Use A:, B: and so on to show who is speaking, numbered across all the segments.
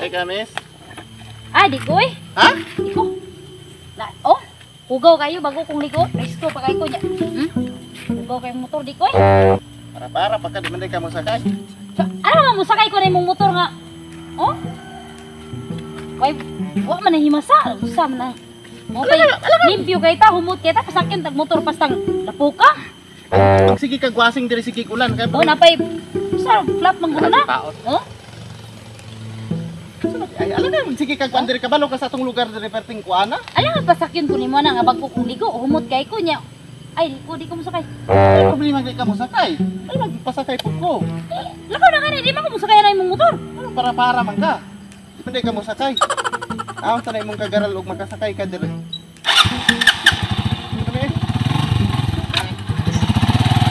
A: Sakay ka, miss?
B: Ah, di ko eh.
A: Ha?
B: Di ko. Na, oh, hugaw kayo bago kong ligo. Presko pa kayo ko niya. Hmm? Hugaw kayo motor, di ko eh.
A: Para-para, pagka di man ka mo sakay.
B: So, ano nga mo sakay ko na imong motor nga? Oh? Way, wa man na himasa. Usa man na. Okay, limpyo kay ta, humot kay ta, pasakyon tag motor pastang lapuka.
A: Sige kag wasing diri sige ulan kay.
B: Oh, napay sa flap man guro na. Oh?
A: Ay, alam na, sige kag kuan diri kabalo ka sa atong lugar diri perting kuana.
B: Alam nga pasakyon ko nimo na nga bago kong ligo, humot kay ko niya. Ay, di ko mosakay.
A: Ay, problema kay ka mo sakay. Ay, magpasakay pud ko.
B: Lakaw na gani, di man ko mosakay na imong motor.
A: Anong para-para man ka? Di man ka mo sakay. Aw sa na imong kagaral og makasakay ka diri.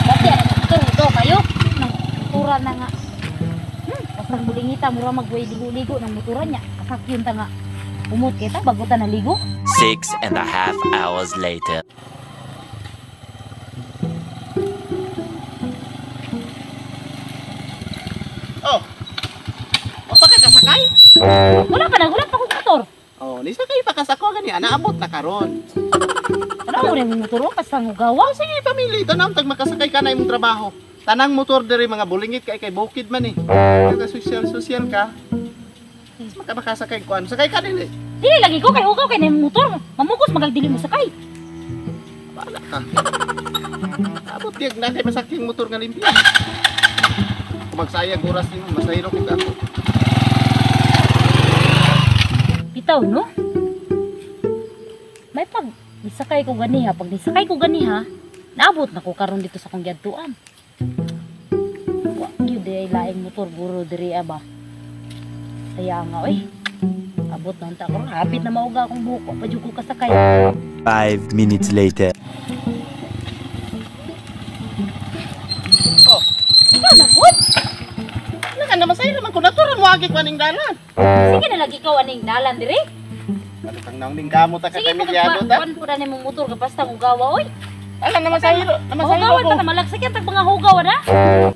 B: Dati ang motor hugaw kayo. Nang motora na nga. Basta bulingita mura magway ligo-ligo ng motora niya. Pasakyon ta nga. Humot kay ta bago ta naligo.
C: 6.5 hours later.
A: Oh. O pa ka kasakay?
B: Wala pa na, wala pa kong motor.
A: Oh, ni sakay pa kasako gani, naabot na karon.
B: Ano mo rin motor o basta hugawa?
A: Oh, sige pamili, tanaw tag makasakay ka na imong trabaho. Tanang motor diri mga bulingit kay kay bukid man eh. Kaya social ka. Maka makasakay kuan. Sakay ka dili.
B: Dili lagi ko kay hugaw kay na imong motor. Mamugos magal dili mo sakay.
A: Wala ka. Abot yag na kay masakyang motor nga limpyo. Kung magsayang oras nimo, masayro kog ako.
B: Bitaw no? May pag nisakay ko ganiha, pag nisakay ko ganiha, naabot na ko karon dito sa kong giadtuan. Wa gyud ay laing motor guro diri aba. Saya nga oy. Abot na unta karon, hapit na mauga akong buhok, wa pa jud ko kasakay.
C: 5 minutes later.
A: Oh,
B: Ikaw na pud.
A: naka na masayro man ko natural mo agi ko aning dalan.
B: Sige na lagi ikaw aning dalan diri.
A: Ano kang naong ning kamot ta ka
B: Sige
A: pamilyado ta?
B: pag kuan pud ani mong motor ka basta hugawa oy.
A: Ala na masayro, na masayro
B: Hugawan
A: ko.
B: pa ka malagsakan tag mga hugaw na.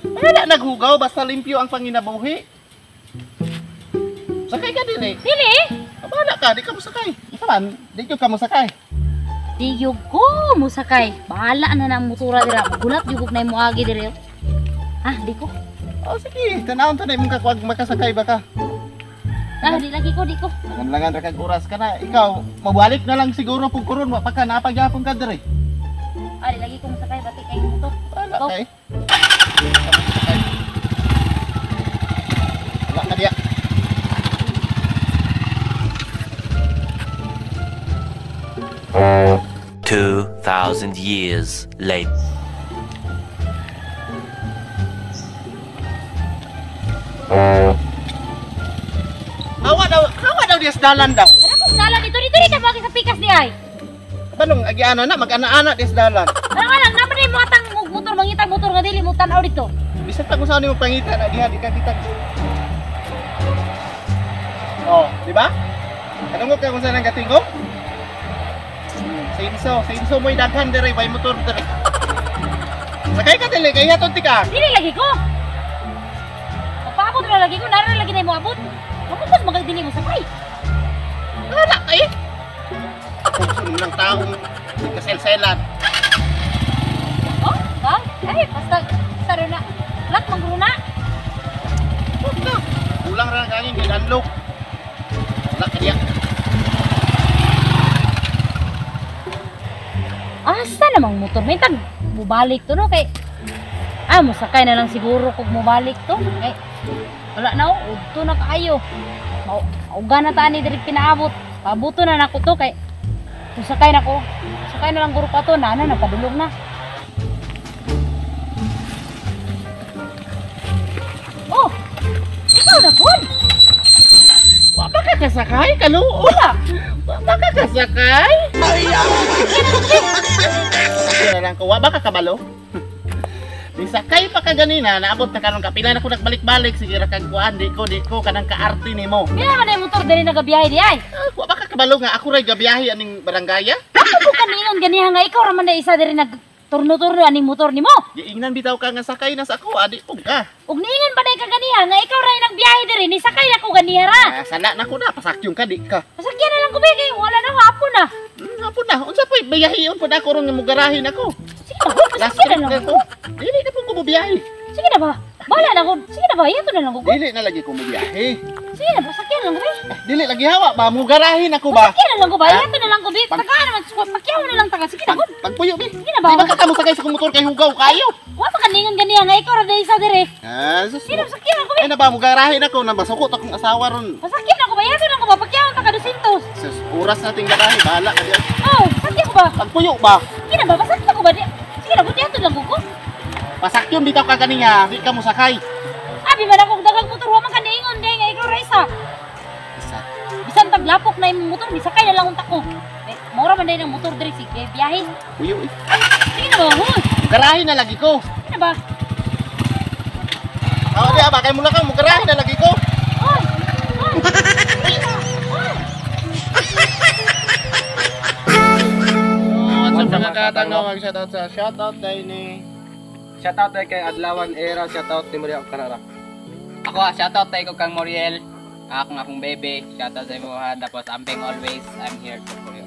A: Wala naghugaw basta limpyo ang panginabuhi. Sakay ka dili.
B: Dili.
A: Abala ka, di ka mosakay. Ikaw man, di ka mosakay.
B: Di yug ko musakay. Bahala na na ang motora dira. Gulat jud kog na imo agi diri. Ah, di ko.
A: Oh, sige, tanawon ta na imong kakuag makasakay ba ka?
B: Ah, di lagi ko, di ko.
A: Langan-langan ra kag oras ka na. Ikaw, mabalik na lang siguro pug kuron wa pa ka napagyapon ka diri.
B: Ah, di lagi ko musakay bati kay motor.
A: Wala
B: Go.
A: kay. Wala ka diya.
C: 2,000 years later.
A: Hawa daw diya sa dalan daw.
B: Kana ko dalan dito dito di ka mo sa pikas di ay.
A: Banong agiana na mag-ana-ana diya sa dalan.
B: Ano nga lang naman mo atang motor mangitang motor nga dili mo tan-aw dito.
A: Bisan pa kung saan mo pangita na diha di ka kita. Oh, di ba? Anong ka kung saan ang katingog? Sinso, sinso mo'y daghan diri way motor diri. Sakay ka dili kay haton ti ka.
B: Dili lagi ko. Magpaabot ra lagi ko, nara lagi na mo abot. Mamukos magal dili mo sakay.
A: Wala kay. Kung ng taong kaselselan.
B: Oh, ka? Ay, basta basta na. Lat mangguro na.
A: Kulang ra ang hangin kay danlok. Wala ka diya.
B: Asa namang motor? May tag mubalik to no kay musakay na lang siguro kog mubalik to. Kay wala na oh, udto na kaayo. Mauga na ta ani diri pinaabot. Pabuto na nako to kay musakay na ko. Sakay na lang guro pa to, nana napadulong na. Oh. Ikaw na pud.
A: Wa ba ka kasakay kaluo? Wala. Wa ba ka kasakay? Ay, na lang ko, wa ba ka kabalo? Di sakay pa ka ganina, naabot na karon kapila na ko nagbalik-balik sige ra kag kuan di ko kanang kaarte nimo.
B: Pila man ay motor diri nagabiyahe di ay.
A: Ah, wa ba ka kabalo nga ako ray gabiyahe aning barangaya?
B: Ako po kaningon ganiha nga ikaw ra man na isa diri nag Turno-turno aning motor nimo.
A: Giingnan bitaw ka nga sakay na sa ako, adi pug ka.
B: Ug niingon ba day ka ganiha nga ikaw ra nagbiyahe diri ni sakay na ko ganiha ra.
A: Ah, sala na ko na, pasakyong ka di ka.
B: Pasakyan na lang ko be kay wala na hapon na.
A: Hapon na. Unsa po biyahion po na ako ron nga mugarahin ako.
B: Sige na, hoy,
A: Last
B: pasakyan
A: trip
B: na
A: na
B: lang
A: ko.
B: ko.
A: Dili na po ko mobiyahe.
B: Sige na ba? Bahala na ko. Sige na ba? Iyato na lang ko.
A: Dili na lagi ko mobiyahe.
B: Sige na, pasakyan na lang ko be.
A: Dili lagi hawa ba mugarahin ako ba?
B: Pasakyan na lang ko ba?
A: Ah?
B: Iyato na lang ko be. Tagaan naman, pakyaw na lang taga. Sige na,
A: Pag,
B: gud.
A: pagpuyo bi.
B: Sige na ba?
A: Di ba ka kamo sakay sa akong motor kay hugaw kayo?
B: Wa pa kaningon ganiha nga ikaw ra day isa diri.
A: Ah, sus.
B: Sige na, pasakyan na ko be.
A: Ay na ba mugarahin ako na basukot akong asawa ron.
B: Pasakyan na ko ba? Iyato na ko ba? Pakyaw ta ka 200.
A: Sus, oras nating garahe, bahala ka diyan.
B: Oh, pasakyan ko ba?
A: Pagpuyo ba?
B: Sige na ba? Pasakyan ko ba? Sige na, gud, iyato lang ko.
A: Pasakyon bitaw ka ganiha, di ka mosakay.
B: Abi man akong daghang motor, wa man ka niingon day nga ikaw ra isa.
A: Isa.
B: Bisan taglapok na imong motor, misakay na lang unta ko. Eh, maura man day ng motor diri sige biyahe.
A: Puyo eh.
B: Sige na ba, huy?
A: Mugarahin na lagi ko.
B: Sige na ba?
A: Aw, di ba kay mula kang mugarahin na lagi ko.
B: Oy! Oy! Oy!
A: What's up mga katang no, mag-shoutout sa shoutout day ni
D: Shoutout tayo kay Adlawan Era, shoutout ni Maria Carrara.
E: Ako, ah, shoutout tayo ko kang Moriel. Akong akong bebe. Shoutout sa imo ha. Tapos amping always, I'm here for you.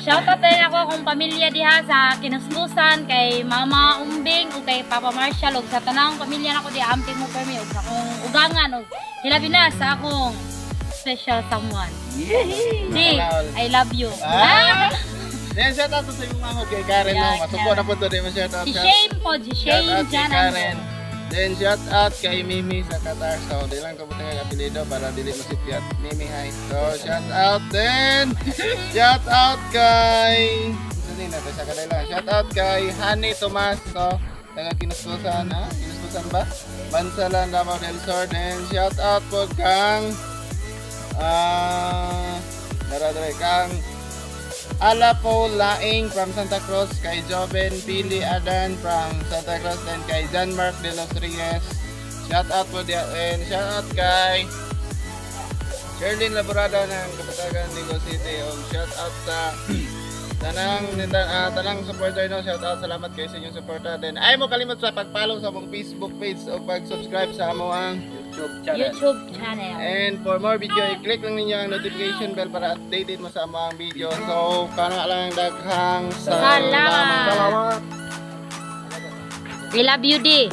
B: Shoutout din ako akong pamilya diha sa kinuskusan kay Mama Umbing ug kay Papa Marshall ug sa tanang pamilya nako diha amping mo permi ug sa akong ugangan ug hilabi na sa akong special someone. Di, I love you.
A: Ah! Then shoutout sa imong manghod kay Karen no.
B: Yeah,
A: Masuko na po to di mo shoutout.
B: Si Shane po, si Shane
A: Shoutout kay
B: Jan
A: Karen. Then shoutout kay Mimi sa Qatar. So di lang kabuti nga apelyido para dili masipyat. Mimi hi. So shoutout then shoutout kay Sino na sa kanila. Shoutout kay Honey Tomas. So taga Kinuskusan ha? Kinuskusan ba? Bansalan Davao del Sur. Then shoutout po kang dara dara kang Alapo Laing from Santa Cruz, kay Joven Pili Adan from Santa Cruz, and kay John Mark de los Reyes. Shout out po diya, and shout out kay Sherlyn Laborada ng Kapatagan, Digos City. Og shout out sa tanang tanang supporter no, shout out, salamat kayo sa inyong suporta. Then ay mo kalimot sa pag-follow sa among Facebook page o pag-subscribe sa among
D: YouTube channel.
B: YouTube channel.
A: And for more video, i-click lang ninyo ang notification bell para updated mo sa mga video. So, kana lang daghang
B: Salamat.
A: Salamat.
B: We love you, Di.